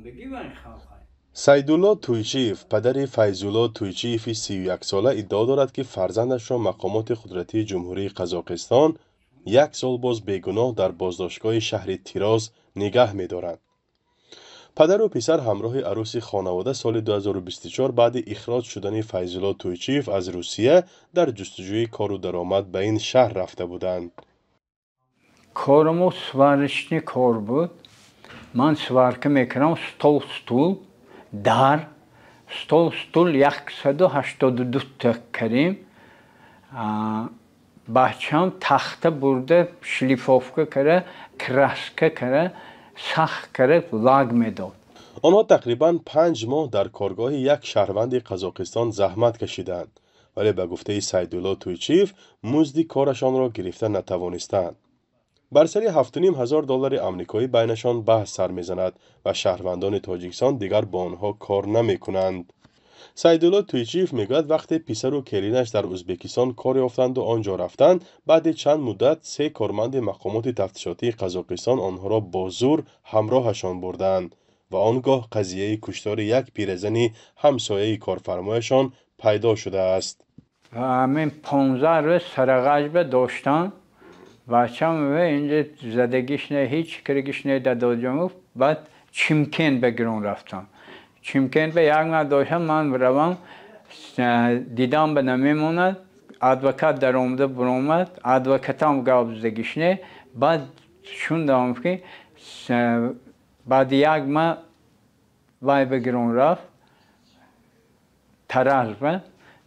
Мондагӣ ва ин халқа. Сайдулло Туйчиев, падари Файзулло Туйчиеви 31-сола, иддао дорад, ки фарзандашро мақомоти қудратии Ҷумҳурии Қазоқистон як сол боз бегуноҳ дар боздоштгоҳи шаҳри Тироз нигаҳ медоранд. Падару писар ҳамроҳи арӯси хонавода соли 2024 баъди ихроҷ шудани Файзулло Туйчиев аз Русия дар ҷустуҷӯи кору даромад ба ин шаҳр рафта буданд. Корамо сварочный кор буд. Ман сварка мекардам, стол, стул, дар стол, стул 182 та кардем. Бачам тахта бурда, шлифовка кара, краска кара, сахт кара, лак медод. Онҳо тақрибан 5 моҳ дар коргоҳи як шаҳрванди Қазоқистон заҳмат кашиданд, вале ба гуфтаи Сайдулло Туйчиев, музди корашонро гирифта натавонистанд. Бар сари 7,5 ҳазор доллари амрикоӣ байнашон баҳс сар мезанад ва шаҳрвандони Тоҷикистон дигар бо онҳо кор намекунанд. Сайдулло Туйчиев мегӯяд, вақте писару келинаш дар Ӯзбекистон кор ёфтанду он ҷо рафтанд, баъди чанд муддат се корманди мақомоти тафтишотии Қазоқистон онҳоро бо зӯр ҳамроҳашон бурданд ва он гоҳ қазияи куштори як пиразани ҳамсояи корфармояшон пайдо шудааст. Ҳамин 15 рӯз Сарағажба доштам. Бачам инҷа задагиш не, ҳеҷ киргиш не, дадоҷон гуфт. Баъд Чимкент ба гирон рафтам. Чимкент ба як маҳ доштам. Ман равам дидам, ба намемонад. Адвокат даромада буромад, адвокатам гап задагиш не. Баъд шундам, ки баъди як маҳ вай ба гирон рафт, Таразба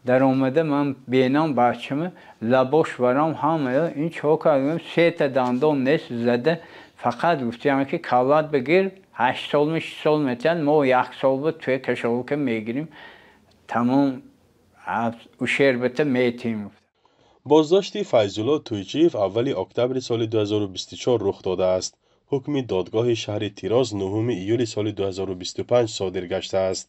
даромада. Ман бенам бачама, лабош варам ҳама ин чо кардам, сета дандон нест зада. Фақат гуфтиям, ки каллат бигир, 8 сол 6 сол метиҳанд, мо як сол буд туя кашолка мегирим, тамом ущерб ата метиҳем. Боздошти Файзулло Туйчиев аввали октябри соли 2024 рух додааст. Ҳукми додгоҳи шаҳри Тироз 9 июли соли 2025 содир гаштааст.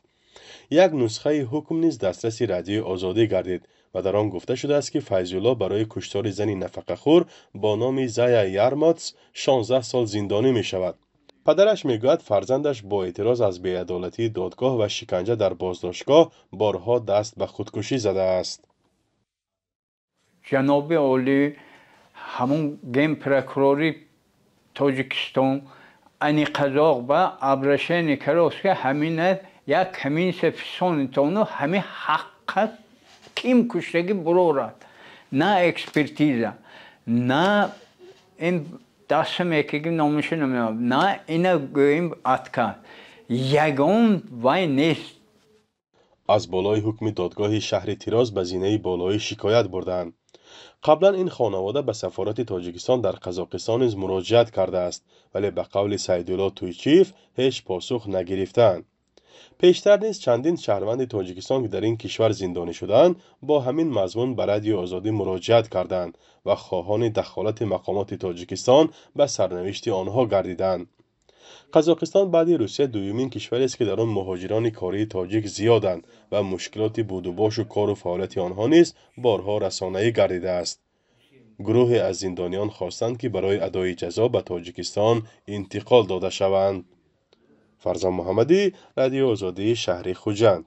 Як нусхаи ҳукм низ дастраси Радиои Озодӣ гардид ва дар он гуфта шудааст, ки Файзулло барои куштори зани нафақахӯр бо номи Зая Ярматс 16 сол зиндонӣ мешавад. Падараш мегӯяд, фарзандаш бо эътироз аз беадолатии додгоҳ ва шиканҷа дар боздоштгоҳ борҳо даст ба худкушӣ задааст. Ҷаноби олӣ, ҳамун генпрокурори Тоҷикистон, ани қазоқ ба обращение карост, ки ҳамина як комиссия фисонитону ҳамин ҳаққа ким куштагӣ бурорад. На экспертиза, на ин даста мекиги, номаша намедонам, на ина гӯем отказ, ягон вай нест. Аз болои ҳукми додгоҳи шаҳри Тироз ба зинаи болоӣ шикоят бурданд. Қаблан ин хонавода ба сафорати Тоҷикистон дар Қазоқистон низ муроҷиат кардааст, вале ба қавли Сайдулло Туйчиев, ҳеҷ посух нагирифтаанд. Пештар низ чандин шаҳрванди Тоҷикистон, ки дар ин кишвар зиндонӣ шудаанд, бо ҳамин мазмун ба Радиои Озодӣ муроҷиат карданд ва хоҳони дахолати мақомоти Тоҷикистон ба сарнавишти онҳо гардиданд. Қазоқистон баъди Русия дуюмин кишварест, ки дар он муҳоҷирони кории тоҷик зиёданд ва мушкилоти будубошу кору фаъолияти онҳо низ борҳо расонаӣ гардидааст. Гурӯҳе аз зиндониён хостанд, ки барои адои ҷазо ба Тоҷикистон интиқол дода шаванд. Фарзон Муҳаммадӣ, Радиои Озодӣ, шаҳри Хуҷанд.